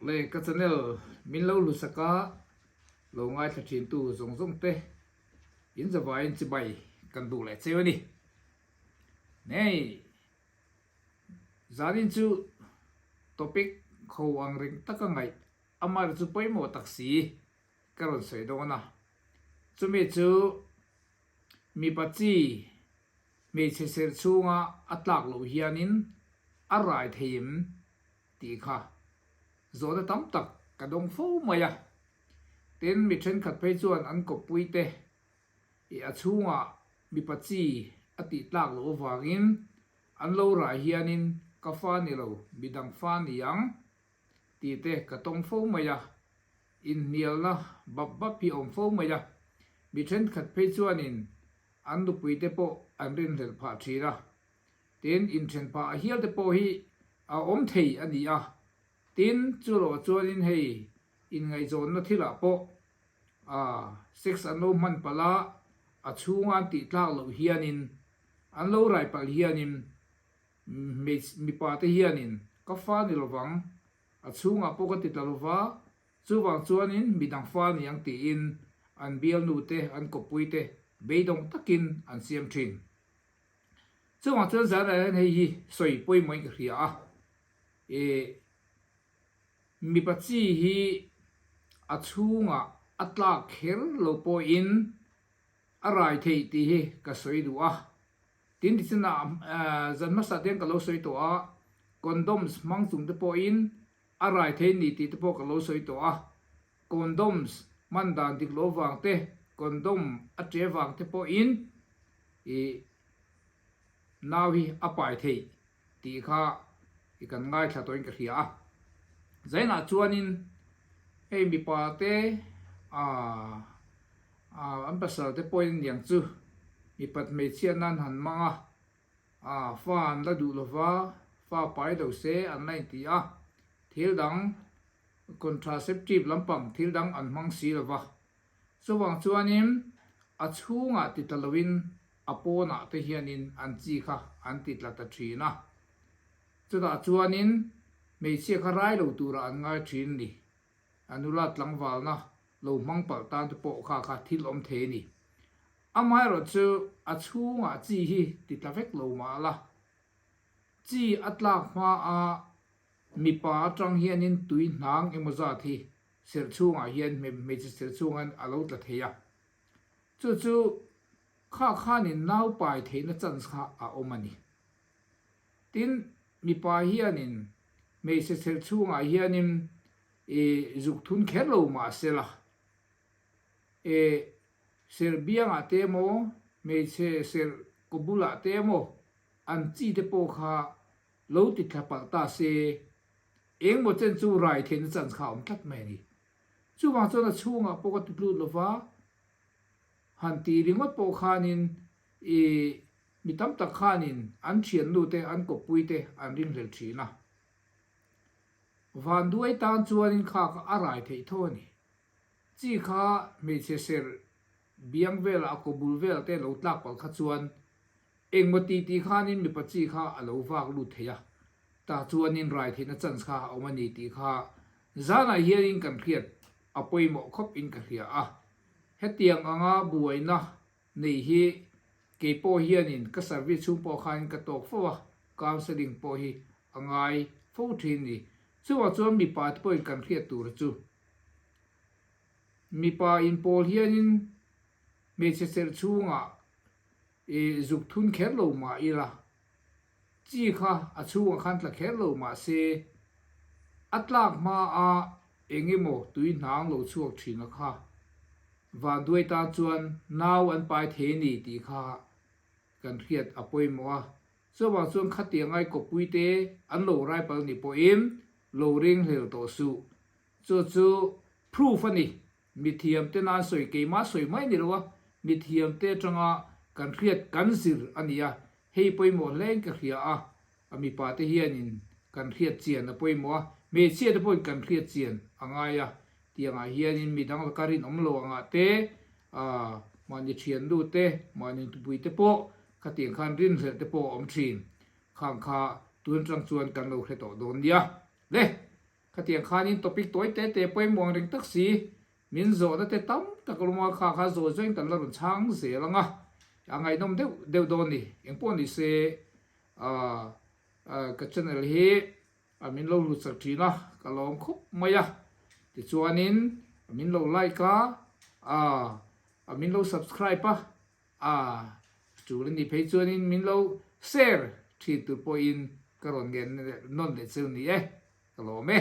Le ka channel min lo hlusak a lo ngaithla thin tu zawng zawng te in zavaiin chibai kan duh leh cheu a ni. Nei zanin chu topic kho ang reng taka ngaih amar chu pawimawh tak si ka rawn sawi dawn a, chumi chu mipa chi hmeichhe serh chhunga a tlak loh hianin a rai thei em tih kha zawhna tam tak ka dawng fo mai a. Tin, mi thenkhat phei chuan an kawppui te i a chhungah mipa chi a tih tlak loh avangin an lo rai hianin ka fa ni lo, midang fa ni ang tih te ka tawng fo mai a, inhnialna bap bap hi a awm fo mai a, mi thenkhat phei chuanin an nupui te pawh an rinhlelh phah thin a, tin inthen phah a hial te pawh hi a awm thei a ni a, tin chuloh chuanin hei inngaihzawnna thilah pawh a sex an lo hman palh a, a chhunga an tih tlak loh hianin an lo rai palh hianin Mipa te hianin ka fa ni lovang, a chhungah pawh ka ti ta lova, chuvang chuanin midang fa ni ang tiin an bialnu te, an kawppui te beidawng takin an siam thin. Chuvang chuan zanah hian hei hi sawi pawimawhin ka hria a, ih mipa chi hi a chhungah a tlak kher lo pawhin a rai theih tih hi ka sawi duh a. Tin tichinah zan hmasa te hian ka lo sawi tawh a, condoms hmang chung te pawhin a rai thei ni tih te pawh ka lo sawi tawh a, condoms hman dan dik lo vang te, condom a che vang te pawhin ih nau hi a pai theih tih kha i kan ngaithla tawhin ka hria a. Zainah chuanin hei mipa te ah. An pasal te pawhin niang chu mipat hmeichhia nan han hmang a, a fa an la duh lova, fa pai lo se an la inti a, thil dang contraceptive lampang thil dang an hmang si lova. Chuvang chuanin a chhungah ti tla loin a pawnah te hianin an chi kha an ti tla ta thin a. Chutah chuanin hmeichhia kha rai lo turah an ngai thin a ni. A nula tlangvalna lo hmang palh tan te pawh kha kha thil awm thei a ni. Amaherawh chu a chhungah chi hi ti tla vek lo mah la, chi a tlak hma a mipa atang hianin tui hnang emaw zat hi serh chhungah hian hmeichhe serh chhungah hian a lo tla thei a. Chu chu kha khanin nau pai theihna chance kha a awm a ni. Tin, mipa hianin hmeichhe serh chhungah hianin i zuk thun kher lo mah se la, e serh biangah te emaw, hmeichhe serh kaw bulah te emaw an chi te pawh kha lo ti thla palh ta se, engmaw chen chu rai theihna chance kha a awm tlat mai a ni. Chuvang chuan a chhungah pawh ka ti tlut lo va, han ti ringawt pawh khanin i mi tam tak khanin an thiannu te, an kawppui te an ringhlel thin a. Vanduai tan chuanin kha kha a rai theih tho a ni. Chi kha hmeichhe serh biang velah a kaw bul vel te lo tlak palh kha chuan engmaw ti ti khanin mipa chi kha a lo vak lut thei a, tah chuanin rai theihna chance kha a awm a ni tih kha zanah hianin kan hriat a pawimawh khawp in ka hria a. Hetiang anga buaina Nei hi kei pawh hianin ka service chhung pawh khanin ka tawk fo a, counselling pawh hi a ngai fo thin ni. Chuvang chuan mipa te pawhin kan hriat tur chu mipa inpawl hianin hmeichhe serh chhungah i zuk thun kher lo mah ila, chi kha a chhungah khan tla kher lo mah se a tlak hma a eng emaw tui hnang lo chhuak thin a kha. Vanduai tan chuan nau an pai thei a ni tih kha kan hriat a pawimawh a, chuvang chuan khatiang ai kawppui te an lo rai palh ni pawhin lo ring hlel tawh suh. Chu chu proof a ni, mithiam te nan sawi keimah sawi mai ni lo a, mithiam te atanga kan hriat kan zir a ni a, hei pawimawh hlein ka hria a, A mipa te hianin kan hriat chian a pawimawh a, hmeichhia te pawhin kan hriat chian a ngai a, tiangah hianin midang laka rinawm lo angah te, aah mahni thiannu te, mahni tupui te pawh khatiang khan rinhlelh te pawh a awm thin. Khang kha tun atang chuan kan lo hre tawh dawn nia. Le! Khatiang khanin topic tawi te te pawimawh ang reng tak si, min zawhna te tam tak lawma kha kha zawi zawiin kan la rawn chhang zel ang a, a ngaihnawm deuh deuh dawn ni. Engpawh ni se ka channel hi min lo lut sak thin a, ka lawm khawp mai a. Tichuanin min lo like a, min lo subscribe a, A tul a nih phei chuanin min lo share thin tur pawhin ka rawn ngen nawn leh cheu ni e, ka lawm e.